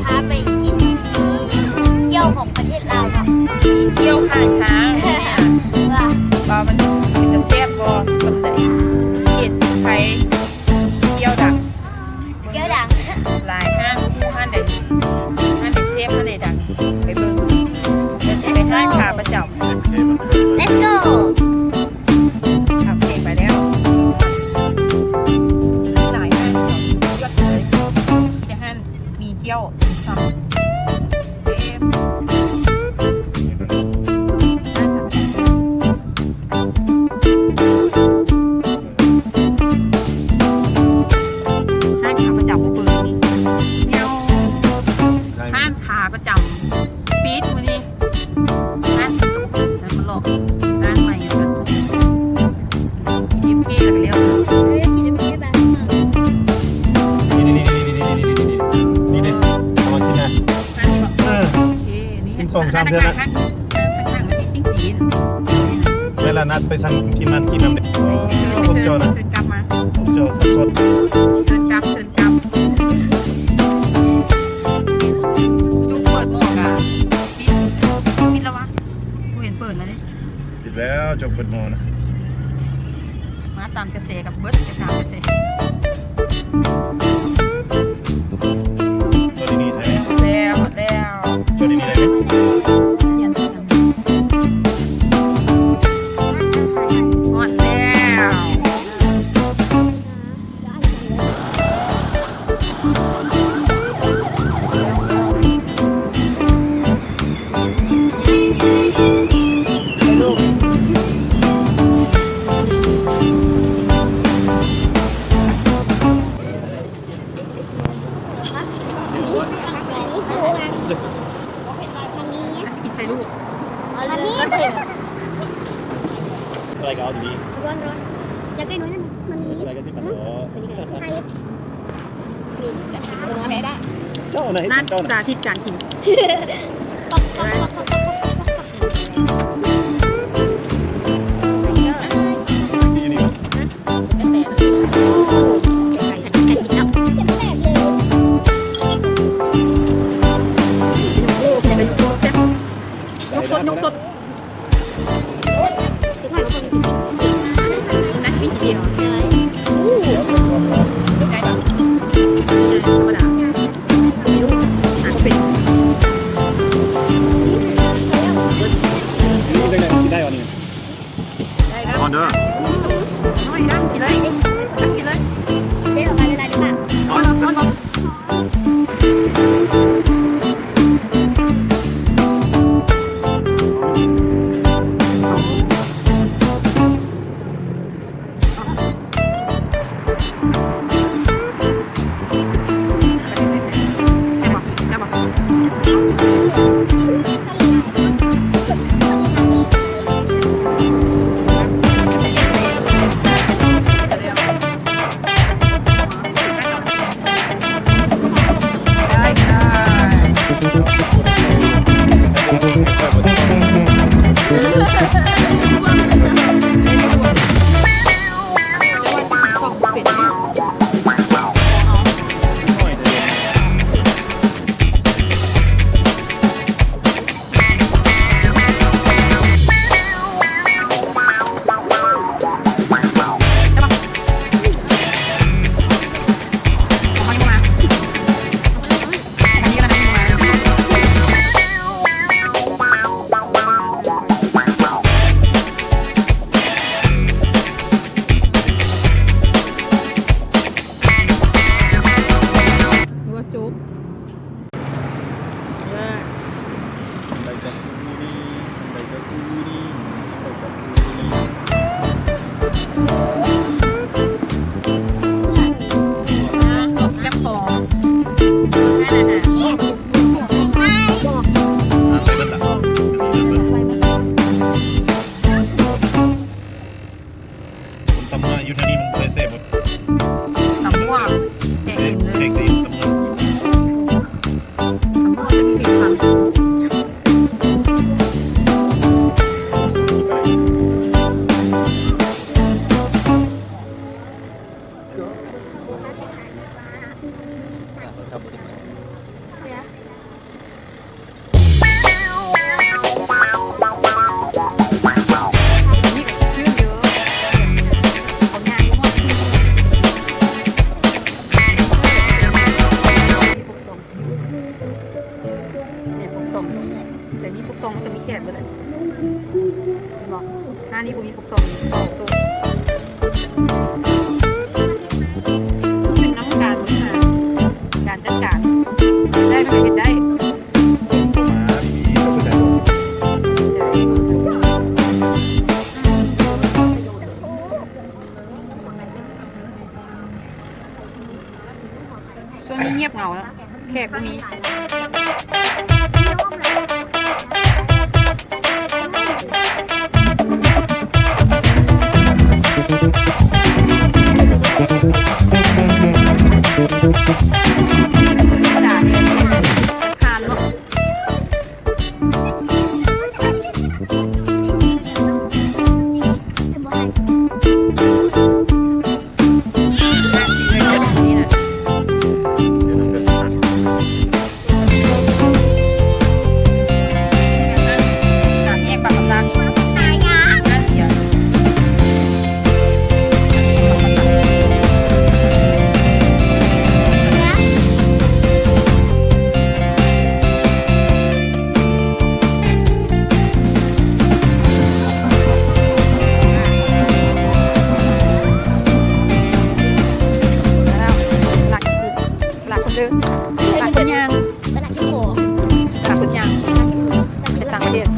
ພາໄປກິນເກີ້ຽວຂອງປະເທດລາວເນາະ ເກີ້ຽວຂ້າງທາງ ວ່າ ວ່າມັນເປັນຕາແຊບບໍ່ ສ່ຳໃດ ເຂດສີໄຄ ເກີ້ຽວດັງ ເກີ້ຽວດັງ ຫຼາຍຮ້ານ ບໍ່ຮູ້ຮ້ານໃດ ຮ້ານໃດແຊບ ຮ້ານໃດດັງ ໄປເບິ່ງ ດຽວຊິໄປຮ້ານຂາປະຈຳ Let's go ຂັບເອງໄປແລ້ວ ຫຼາຍຮ້ານ ເລືອກເລີຍ ແຕ່ຮ້ານມີເກີ້ຽວ ເຕັມ ຮ້ານຂາປະຈຳບໍ່ເປີດມື້ນີ້ ແນວ ຮ້ານຂາປະຈຳປິດມື້ນີ້ ຮ້ານເພິ່ນກໍບໍ່ເປີດ ແລ້ວມາລອກຮ້ານໃໝ່ ເອັມເຄ ແລ້ວກໍແລ້ວ ເອີ ກິນເອັມເຄບາງ ນີ້ໆໆ ນີ້ເດ້ ເອົາມາກິນນະ ຮ້ານນີ້ບໍ່ ເອີ ໂອເຄ ນີ້ ກິນສອງສາມເທື່ອລະ ຮ້ານຂ້າງໆ ຮ້ານຂ້າງໆ ນີ້ຈີນໆ ເວລານັດໄປສັ່ງກິນນັ້ນກິນນັ້ນເດ້ ເອີ ພວກເຈົ້ານະ ເຊີນກັບມາ ພວກເຈົ້າສັບສົນ ເຊີນກັບ ເຊີນກັບ ຈຸກເປີດໝໍ້ກະປິດ ປິດແລ້ວວະ ບໍ່ເຫັນເປີດແລ້ວເດ້ ປິດແລ້ວ ຈົບເປີດໝໍ້ນະ ມາຕາມກະແສກັບເບິດ ໄປຕາມກະແສ ຕົວນີ້ໄດ້ ແລ້ວ ແລ້ວ ຕົວນີ້ໄດ້ ຮອດແລ້ວ ກິນໃສ່ລູກ ອະໄລກໍເອົາດີໆ ຮ້ອນໆ ຢາກໄດ້ໜ້ອຍນັ້ນນະ ມັນມີ ອະໄລກໍຊິມາເນາະ ໄທ ເຈົ້ານະເຮັດ ນັ້ນ ເຈົ້ານະ ສາທິດການກິນ ຍົກສົດ ຍົກສົດ. ໄດ້ແລ້ວ ກິນໄດ້ວະນີ້ ໄດ້ແລ້ວ ກ່ອນເດີ ກິນເລີຍ ກິນເລີຍ ເດ ເອົາໄປເລີຍ ເອົາ ເອົາ ເອົາ. ຕຳມາຢູ່ແຖວນີ້ມັນບໍ່ໄດ້ແຊບບໍ່? ຕຳໝວກ ແກງເປັນເລີຍ ແກງເປັນຕຳໝວກ ຕຳໝວກເປັນເຜັດມັນ. ແ ໂທລະສັບບໍ່ໄດ້ເປີດ. ມີພວກຊ່ອງ ແຕ່ມີພວກຊ່ອງມັນກໍມີແຂກເບິດແຫຼະ ເຫັນບໍ່? ໜ້ານີ້ບໍ່ມີພວກຊ່ອງ ເປັນນຳການບໍລິຫານ ການຈັດການ ໄດ້ມັນກໍເຮັດໄດ້. ຊ່ວງນີ້ງຽບເຫງົາແລ້ວ ແຂກບໍ່ມີ. ຫຼັກຄົນເດີ ຫຼັກຄົນຍ່າງ ຫຼັກຄົນຍ່າງ ໄປຕ່າງປະເທດ.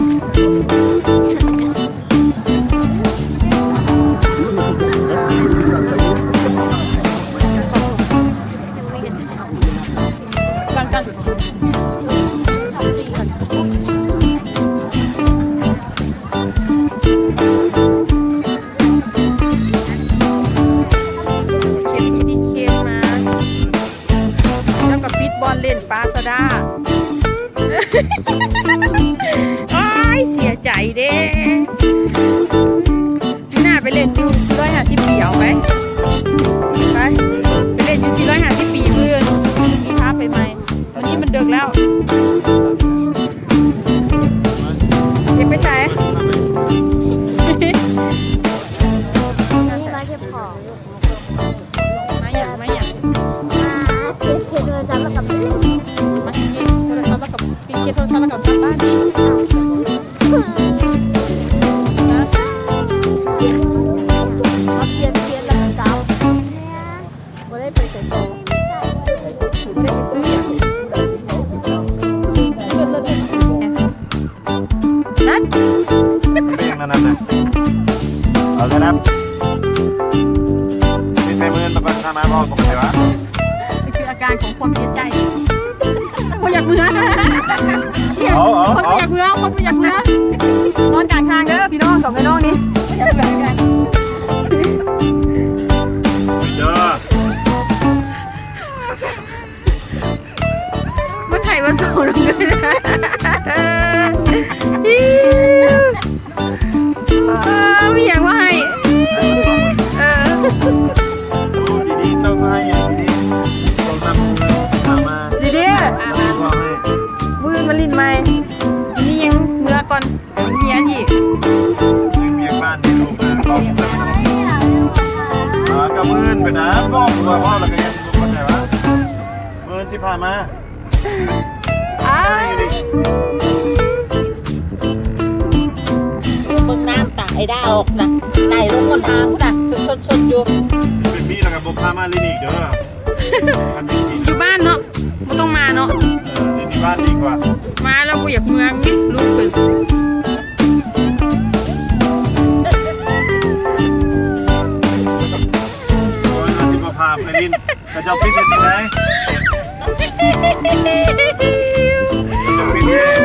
ກ່ອນ ກ່ອນ ເຄນ ເຄນ ເຄນມາ ແລ້ວກໍປິດບ່ອນຫຼິ້ນປາສະດາ. ໂອ້ຍ ເສຍໃຈເດ້. ປີໜ້າໄປຫຼິ້ນຢູ່ສີ່ຮ້ອຍຫ້າສິບປີ ເອົາໄປ ໄປ ໄປຫຼິ້ນຢູ່ສີ່ຮ້ອຍຫ້າສິບປີ ມື້ອື່ນ ມີພາໄປໃໝ່. ມື້ນີ້ມັນເດິກແລ້ວ ຢາກໄປໃສ? ມາຫຍັງ ມາຫຍັງ? ມາເກັບ ເກັບໂທລະສັບ ແລ້ວກໍມາ ມາເກັບໂທລະສັບ ແລ້ວກໍປິດເກັບໂທລະສັບ ແລ້ວກໍກັບບ້ານ. ມາປ່ຽນເຂດແລ້ວກໍກັບ ບໍ່ໄດ້ໄປໃສຕໍ່ ບໍ່ໄດ້ໄປຊື້ຫຍັງ. ນັ້ນ ເປັນຫຍັງນັ້ນນະ? ເອົາຊະນະ ມີແຕ່ມື້ອື່ນໄປເບິ່ງໜ້າມາບໍ່ ບໍ່ເຂົ້າໃຈຫວາ? ນີ້ຄືອາການຂອງຄວາມເສຍໃຈ ບໍ່ຢາກເມືອ. ເອົາ ເອົາ ຄົນບໍ່ຢາກເມືອ ຄົນບໍ່ຢາກເມືອ ນອນກາງທາງເດີພີ່ນ້ອງ ສອງແມ່ນ້ອງນີ້ ບໍ່ຢາກເມືອຄືກັນເດີ. ມາໄຖມາໂສລົງເລີຍ. ເອີ ມີຫຍັງມາໃຫ້? ເອີ ດີໆ ເຈົ້າມາໃຫ້ດີໆ ເຈົ້ານຳພາມາ ດີໆ ມື້ອື່ນມາຫຼິ້ນໃໝ່. ນີ້ຍັງເມືອກ່ອນ ໂຮງຮຽນອີກ ຍັງວຽກບ້ານຢູ່ ລູກນະ ເວົ້າກັບມື້ອື່ນໄປນະ ບອກວ່າເວົ້າແລ້ວກໍຍັງບໍ່ເຂົ້າໃຈຫວາ? ມື້ອື່ນຊິພາມາ ອ້າຍ ເບິ່ງນ້ຳຕາໄອ້ດາອອກນະ ໄຫຼລົງຫົນທາງພຸ້ນນະ ສົດໆຢູ່. ເປັນມີແລ້ວກໍບໍ່ພາມາຫຼິ້ນອີກເດີ ຢູ່ບ້ານເນາະ ບໍ່ຕ້ອງມາເນາະ. ເອີ ຢູ່ບ້ານດີກວ່າ ມາແລ້ວບໍ່ຢາກເມືອນີ້ ລູກເພິ່ນ ໂອ້ຍ ເຮົາຊິບໍ່ພາໄປຫຼິ້ນ ເຂົາເຈົ້າປິດເຮັດຈັ່ງໃດ? ເຂົາເຈົ້າປິດເຮັດ